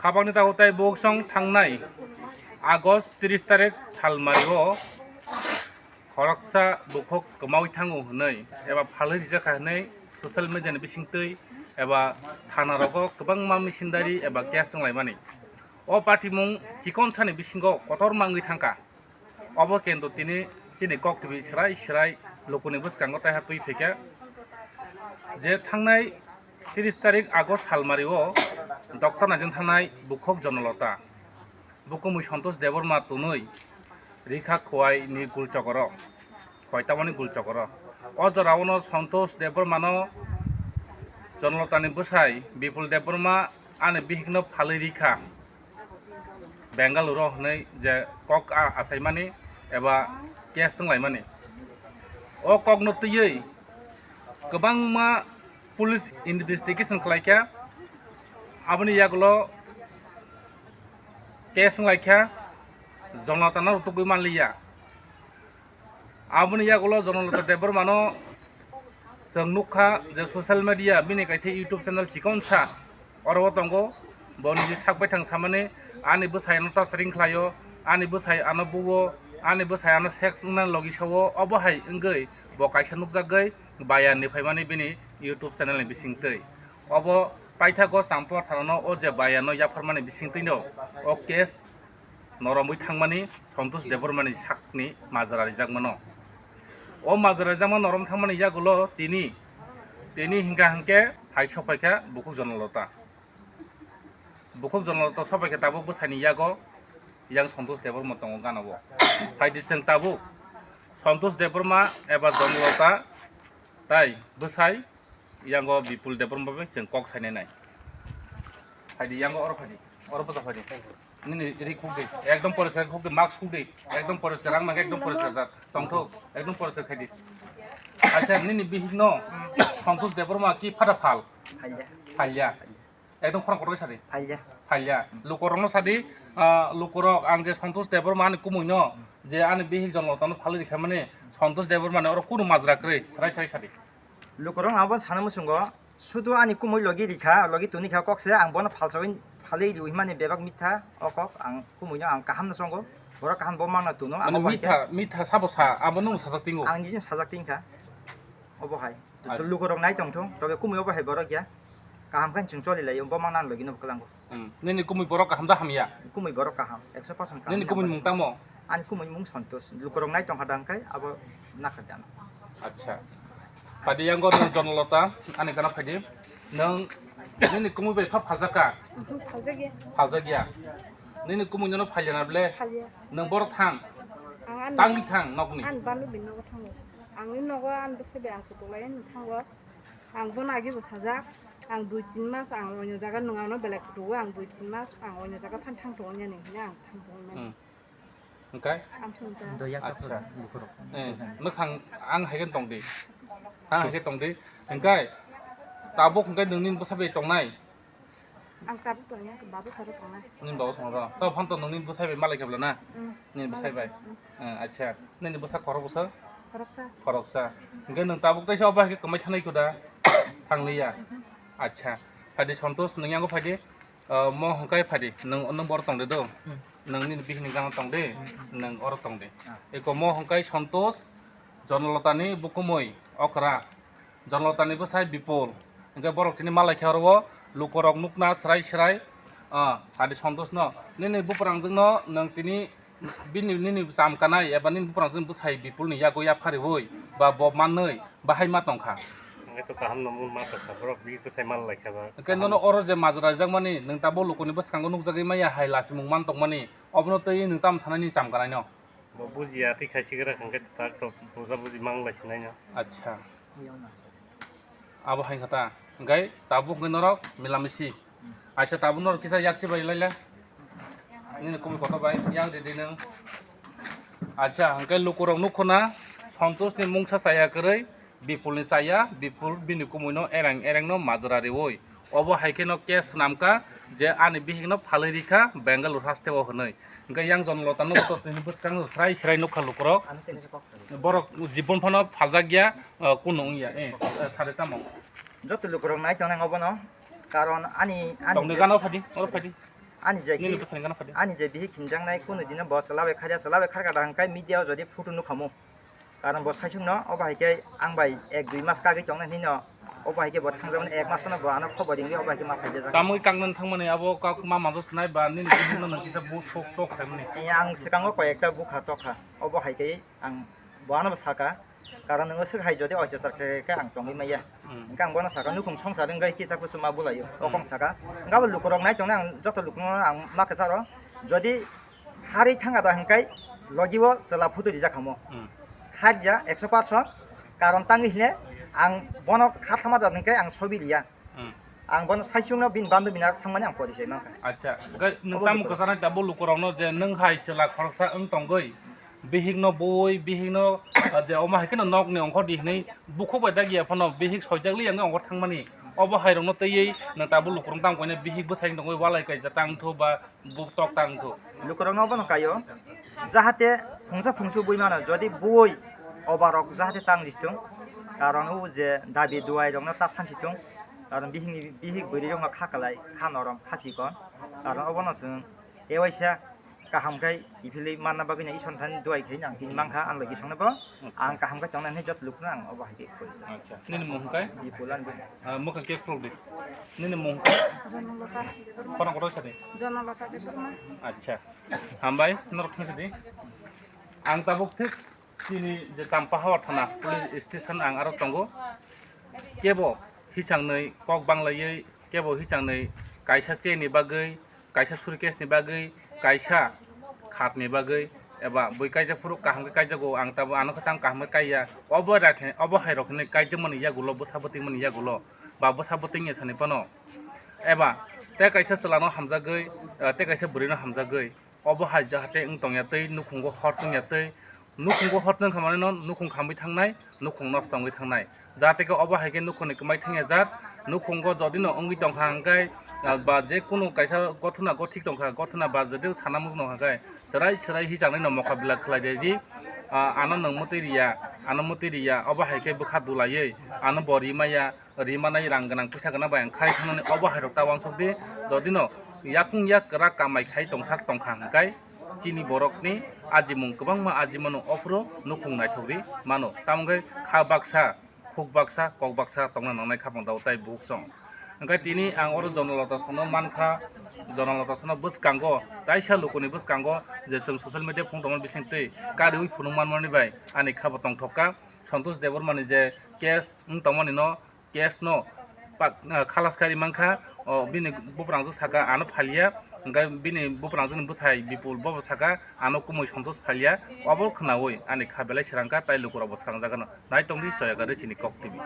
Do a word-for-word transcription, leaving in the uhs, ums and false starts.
Habangni tago tai buksong thangnai August tris tarik salmario khoroksa bukhuk kwmawi thango hwnwi eba phalwi rijak kha hwnwi social media ni bisingtwi eba thana rogo kwbangma misindari eba case wnglaimani. O patimung chikon sani bisingo kotor mangwi thangkha. Obo kendo tini chini kok twi srai srai lukuni bwskango taiha twi phaikha je thangnai tris tarik August salmario doctor naijwng thangnai bukhuk Jonolota. Bukumui Santosh Debbarma tunui rikha Khowai ni gul chokoro, Khowai tamoni gul chokoro. O jora ono Santosh Debbarma no Jonolota ni bwsai Bipul Debbarma ani bihik no phalwi rikha Bengaluru hwnwi je kok a-, achaimani eba case wnglaimani. O kokno twiwi kwbangma police investigation khlaikha, aboni yagulo case wnglaikha, Jonolotano rutugwi manliya. Aboni yagulo Jonolota Debbarmano chwng nukha je social media bini kaisa YouTube channel chikonsa oro o tongo. Bo nini sak baithang samani, ani bwsai ano torturing khlaio, ani bwsai ano buo, ani bwsai ano sex wngna logi sao, obo hai wngwi bo kaisa nukjagwi bayar ni phaimani bini YouTube channel ni bisingtwi. Obo paithago Champor thanano o je bayar no yapharmani bisingtwino o case noromwi thangmani Santosh Debbarmani sakni majra rijakmano. O majra rijakma norom thangmani yagulo tini, tini hingka hingke hai sokphaikha bukhuk Jonolota. Bukhuk Jonolota sokphaikha tabuk bwsaini yago yang Santosh Debbarma tongo gana o. Phaidi chwng tabuk Santosh Debbarma eba Jonolota tai bwsai yango Bipul Debbarma bai chwng kok sainai nai. Phaidi yango oro phaidi, oro bwsa phaidi. Nini ri khuk di, ekdom poriskar khuk di, mask khuk di, ekdom poriskar, ang nang ekdom poriskar jat, tongthok, ekdom poriskar khai di. Acha, nini bihik no Santosh Debbarma ki phata phal? Phalya. Phalya. Ekdom khorang kotor sa di. Phalya. Phalya. Lukorok no sa di, ah, lukorok ang je Santosh Debbarma ani kumui no, je ani bihik Jonolota no phalwi rikha mani, Santosh Debbarma ni oro kunu majra kwrwi, srai srai sa di. Lukurok ang bono sana muchungo, sudu ani kumui logi rikha, logi tuni kha kok se, ang bono phalchawi phalwi riwi himani bebak mitha, o kok ang kumui no ang kaham no chongo, borok kaham bo mangna tuno, ang Mane obo hai khe mitha, mitha sabo sa, abo nwng sajak tingo. Ang nijing sajak tingkha, obo hai. Acha. Lukurok nai tongthung, tobe kumui obo hai borok ya, kaham khe chwng choli laio, bo mangna logi no kwlango. Hmm. Nini kumui borok kaham da hamya? Kumui borok kaham, ekso percent kaham. Nini kumui mung tamo? Ani kumui mung Santosh. Lukurok nai tongkha dang kai abo nakha jana. Acha. Padi yango nung Jonolota, ani gana phadi. Nung nini kumui bai pha phaljakka? Mhm, phaljakya. Phaljakya. Nini kumui nono phalya na ble? Phalya. Nung borok thang? Ang ani Tangwi thang nokni? Ani banu bin nogo thango. Ang ni nogo an bwsai bai ang kutuk lai ani thango. Ang bono agi bo sajak, ang dui tin mas ang oino jaga nwng ano belai kutugo, ang dui tin mas ang oino jaga phan thang tongo nini hwnwi ang thang tongo mani. Hmm. Hwnkhe? Amsong ta. Doya Acha. Kapur, bukurok. Eh, mwkhang ang hai khe tong di. Ang hai khe tong di. Hwnkhe tabuk hwnkhe nwng nini bwsa bai tongnai? Ang tabuk tongya, babu saro tongnai. Nini babu saro. Tabo phan to nwng nini bwsai bai malai khe bla na? Hmm. Nini bwsai bai? Hmm. Eh, acha. Nini bwsa khorok bwsa? Khoroksa. Khoroksa. Hwnkhe nwng tabuk teisa obo hai khe kwmai thanai kho da? Thangliya. Acha. Phaidi Santosh, nwng yango phaidi. Ah, mo hwnkhe phaidi. Nwng, nwng boro tong de do. Hmm. Nwng nini bihini gana tong de. Hmm. Nwng oro tong de. Ah. Eko mo hwnkhe Santosh, Jonolotani bukumui okra. Jonlotani bwsai Bipul. Hwnkhe borok tini malai khe oro o lukurok nukna srai srai. Ah, adi Santosh no, nini buprangjwk no nwng tini bini, nini cham kanai eba nini buprangjwk bwsai Bipul ni yago yaphariwi ba bo manwi bahai ma tongkha. Hwnkhe to kaham no ma tongkha, borok bi bwsai mal lai kha ba. Hwnkhe nono oro je majra rijak mani nwng tabuk lukuni bwskango nukjagwi maya hai lasimung man tongmani, obono twi nwng tamo sanai nini cham kanai no? Bo bujiya tei khai sigra hwnkhe tak tok buja buji mang lai sinai no. Acha. Abo hai kha ta. Hwnkhe tabuk hwnkhe norok milamisi. Acha tabuk norok kisa yak chibai lai le. Nini kumui kotor bai yang ridi nwng. Acha hwnkhe lukurok nukho na Santosh ni mungsa chaya kwrwi. Bipul ni chaya, Bipul bini kumui no ereng ereng no majra riwi. Obo hai khe no case swnam kha je ani bihik no phalwi rikha Bengaluru haste o hwnwi. Hwnkhe yang Jonlota no to tini bwskang srai srai nukha lukurok. Borok jibon phano phaljak ya, uh, kunu wng ya, eh, eh, sari tamo. Joto lukurok nai tongnai obono, karon ani, ani Tongni je gana phadi, oro phadi. Ani je Nini bwsani gana phadi. Ani je bihik hinjaknai kunu dino bo chwla bai kharya, chwla bai kharkha da hwnkhe media o jodi photo nukhamu. Karon bo saichung no, obo hai khe ang bai ek dui mas kagwi tongnai hinwi no, obo hai khe bo thangjakmani ek mas no bo ano khobor ringwi obo hai khe ma phaijajak. Tamwi kangnan thangmani abo kok ma manjo swnai ba nini bihik no nang kisa bu sok tok khaimani. Eh, ang swkango koi ekta bukha tokha, obo hai khe ang bo ano bo saka, karon nwng swk hai jodi oitosar khe khe ang tongwi maya. Hmm. Hwnkhe ang bono saka, nukhung songsar wngwi kisa kuchuma bulaio, o kok Hmm. saka. Hwnkhe abo lukurok nai tongnai, ang joto lukurokno ang ma kwcharo, jodi harwi thanga da hwnkhe logi o chwla photo rijak hamo. Hmm. Kharya ekso percent, karon tangwi hine ang bono kha thama jat hwnkhe ang sobi riya. Hmm. Ang bono saichung no bini bando bina thangmani ang pori sai mankha. Acha, hwnkhe nwng Obo tamo lukurok. Kwchana tabuk lukurokno je nwng hai chwla khoroksa wng tongwi, bihik no bui, bihik no, ah, je omo hai kheno nok ni ongkhor di hinwi bukhuk bai dagiya phano bihik soijak li yang ongkhor thangmani. Obo hai rokno twiwi nwng tabuk lukurok tamo koine bihik bwsai wng tongwi walai kaijak tang thu ba buk tok tang thu. Lukurokno obono kaio, jahate phungsa phungsu bui mano, jodi bui obarok jahate tang jistung, karon o je dabi duai rokno ta sansitung, karon bihikni, bihik bwrwi rokno kha kwlai, kha norom, kha sikon, karon obono chwng tewaisa kaham khai kiphilwi manna bagwi no Isor thani duai khai ang tini mankha, ang logi songno bo. Acha. Ang kaham khe tongnai hinwi joto lukno ang obo hai khe koi. Acha. Nini mung hwnkhe? Bipul ani bung. Ah, mwkhang khe khuluk di. Nini mung hwnkhe? Jonolata. Khorang kotor sadi? Jonolata Debbarma. Acha. Hambai, norok thang sadi. Ang tabuk thik chini je Champahawar thana police station ang aro tongo. Kebo hichangni kok banglaiwi, kebo hichangni kaisa cheni bagwi kaisa suitcase ni bagwi, kaisa khat ni bagwi, eba bui kaijak phuru kaham khe kaijago, ang tabuk ano khe tang kaham khe kaiya. Obo rakhe, obo hai rok hinwi kaijakmani yagulo, bwsa bwtwimani yagulo, ba bwsa bwtwini sani phano, eba tei kaisa chwla no hamjagwi, eh, tei kaisa bwrwi no hamjagwi, obo hai jahate wng tongya tei nukhungo hor chwngya tei, nukhungo hor chwng kha manwi no nukhung khamwi thangnai, nukhung nosto wngwi thangnai. Jahate khe obo hai khe nukhungni kwmai thangya jat, nukhungo jodi no wngwi tongkha hwnkhe, ah, ba je kunu kaisa gothona gothik tongkha, gothona ba jodi sana muchung nokha khe, chwrai chwrai hichangni no mokabila khlai di, ah, ano nwng mwtwi riya, ano mwtwi riya, obo hai khe bwkha dulaiwi ano bo rimaya, rimanai rang gwnang, puisa gwnang bai ang kharwi thangnani obo hai rok ta uansuk di, jodi no yakung yak kwrak kamai khai tongsak tongkha hwnkhe, chini borokni ajimung kwbangma ajimano, ophuru nukhung naithok ri mano. Tamo khe kha baksa, khuk baksa, kok baksa tongna nangnai kha pang tao tai bukhuk song. Hwnkhe tini ang oro Jonalata sono mankha, Jonalata sono bwskango, taisa lukuni bwskango je chwng social media phung tongmani bisingtwi kariui phunuk manmani bai ani kha bo tongthok kha. Santosh Debbarmani je case wng tongmani no, case no pak, ah, khalas kari mankha, o bini buprangjak saka ano phalia, hwnkhe bini buprangjak ni bwsai Bipul bobo saka ano kumui Santosh phalia, obo khwnaui ani kha belai srangkha, tai lukurok bo srangjagano. Nai tongdi Choyagari chini Kok T V.